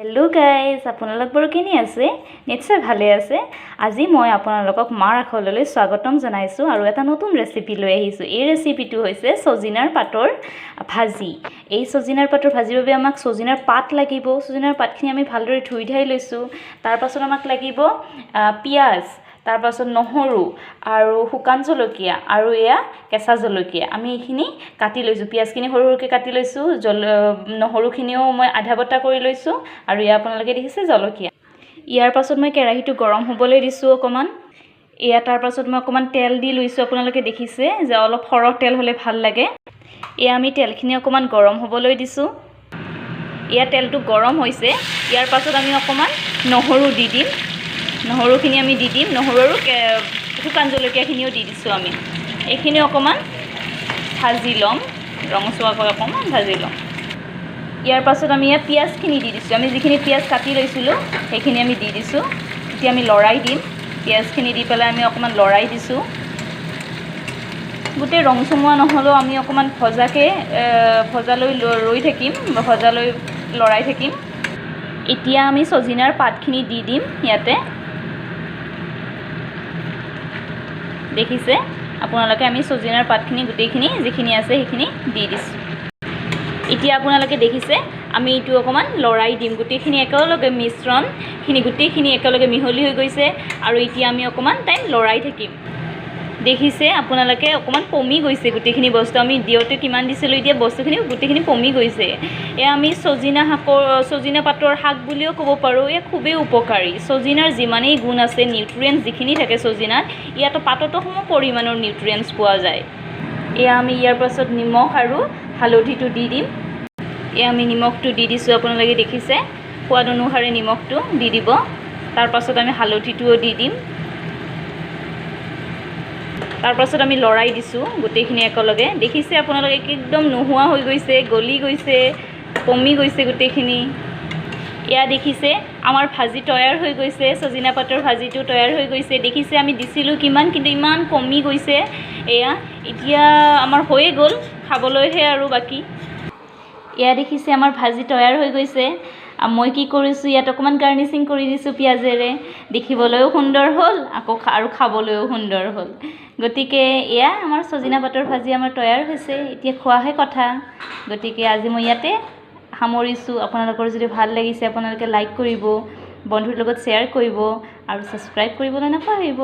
Hello' guys, আপোনালোক বাৰু কেনে আছে? নিশ্চয় ভালে আছে। আজি মই আপোনালোকক মাৰ আখললৈ স্বাগতম জনাইছোঁ আৰু এটা নতুন ৰেচিপি লৈ আহিছোঁ। এই ৰেচিপিটো হৈছে ছজিনাৰ পাতৰ ভাজি। এই ছজিনাৰ পাতৰ ভাজিৰ বাবে আমাক ছজিনাৰ পাত লাগিব। ছজিনাৰ পাতখিনি আমি ভালদৰে ধুই ধাই লৈছোঁ। তাৰপাছত আমাক লাগিব পিঁয়াজ, তাৰপাছত নহৰু আৰু শুকান জলকীয়া আৰু এয়া কেঁচা জলকীয়া। আমি এইখিনি কাটি লৈছোঁ। পিঁয়াজখিনি সৰু সৰুকৈ কাটি লৈছোঁ, নহৰুখিনিও মই আধা বটা কৰি লৈছোঁ আৰু এয়া আপোনালোকে দেখিছে জলকীয়া। ইয়াৰ পাছত মই কেৰাহীটো গৰম হ'বলৈ দিছোঁ অকণমান। এয়া তাৰপাছত মই অকণমান তেল দি লৈছোঁ। আপোনালোকে দেখিছে যে অলপ সৰহ তেল হ'লে ভাল লাগে। এয়া আমি তেলখিনি অকণমান গৰম হ'বলৈ দিছোঁ। এয়া তেলটো গৰম হৈছে। ইয়াৰ পাছত আমি অকণমান নহৰু দি দিম। নহৰুখিনি আমি দি দিম। নহৰু আৰু শুকান জলকীয়াখিনিও দি দিছোঁ আমি। এইখিনি অকণমান ভাজি ল'ম, ৰঙচুৱাকৈ অকণমান ভাজি ল'ম। ইয়াৰ পাছত আমি ইয়াত পিঁয়াজখিনি দি দিছোঁ। আমি যিখিনি পিঁয়াজ কাটি লৈছিলোঁ, সেইখিনি আমি দি দিছোঁ। এতিয়া আমি লৰাই দিম। পিঁয়াজখিনি দি পেলাই আমি অকণমান লৰাই দিছোঁ। গোটেই ৰংচঙুৱা নহ'লেও আমি অকণমান ভজাকৈ ভজালৈ ৰৈ থাকিম, ভজালৈ লৰাই থাকিম। এতিয়া আমি ছজিনাৰ পাতখিনি দি দিম ইয়াতে। দেখিছে আপোনালোকে, আমি ছজিনাৰ পাতখিনি গোটেইখিনি যিখিনি আছে সেইখিনি দি দিছোঁ। এতিয়া আপোনালোকে দেখিছে, আমি এইটো অকণমান লৰাই দিম। গোটেইখিনি একেলগে মিশ্ৰণখিনি গোটেইখিনি একেলগে মিহলি হৈ গৈছে আৰু এতিয়া আমি অকণমান টাইম লৰাই থাকিম। দেখিছে আপোনালোকে, অকণমান পমি গৈছে গোটেইখিনি বস্তু। আমি দিওঁতে কিমান দিছিলোঁ, এতিয়া বস্তুখিনি গোটেইখিনি পমি গৈছে। এয়া আমি ছজিনা শাকৰ, ছজিনা পাতৰ শাক বুলিও ক'ব পাৰোঁ। এয়া খুবেই উপকাৰী। ছজিনাৰ যিমানেই গুণ আছে, নিউট্ৰিয়েণ্টছ যিখিনি থাকে ছজিনাত, ইয়াতো পাততো সম পৰিমাণৰ নিউট্ৰিয়েণ্টছ পোৱা যায়। এয়া আমি ইয়াৰ পাছত নিমখ আৰু হালধিটো দি দিম। এয়া আমি নিমখটো দি দিছোঁ, আপোনালোকে দেখিছে। সোৱাদ অনুসাৰে নিমখটো দি দিব। তাৰপাছত আমি হালধিটোও দি দিম। তাৰপাছত আমি লৰাই দিছোঁ গোটেইখিনি একেলগে। দেখিছে আপোনালোকে, একদম নোহোৱা হৈ গৈছে, গলি গৈছে, কমি গৈছে গোটেইখিনি। এয়া দেখিছে, আমাৰ ভাজি তৈয়াৰ হৈ গৈছে। ছজিনা পাতৰ ভাজিটো তৈয়াৰ হৈ গৈছে। দেখিছে, আমি দিছিলোঁ কিমান, কিন্তু ইমান কমি গৈছে। এয়া এতিয়া আমাৰ হৈয়ে গ'ল, খাবলৈহে আৰু বাকী। এয়া দেখিছে, আমাৰ ভাজি তৈয়াৰ হৈ গৈছে। মই কি কৰিছোঁ, ইয়াত অকণমান গাৰ্নিচিং কৰি দিছোঁ পিঁয়াজেৰে। দেখিবলৈও সুন্দৰ হ'ল আকৌ আৰু খাবলৈও সুন্দৰ হ'ল। গতিকে এয়া আমাৰ ছজিনা পাতৰ ভাজি আমাৰ তৈয়াৰ হৈছে। এতিয়া খোৱাহে কথা। গতিকে আজি মই ইয়াতে সামৰিছোঁ। আপোনালোকৰ যদি ভাল লাগিছে, আপোনালোকে লাইক কৰিব, বন্ধুৰ লগত শ্বেয়াৰ কৰিব আৰু ছাবস্ক্ৰাইব কৰিবলৈ নাপাহৰিব।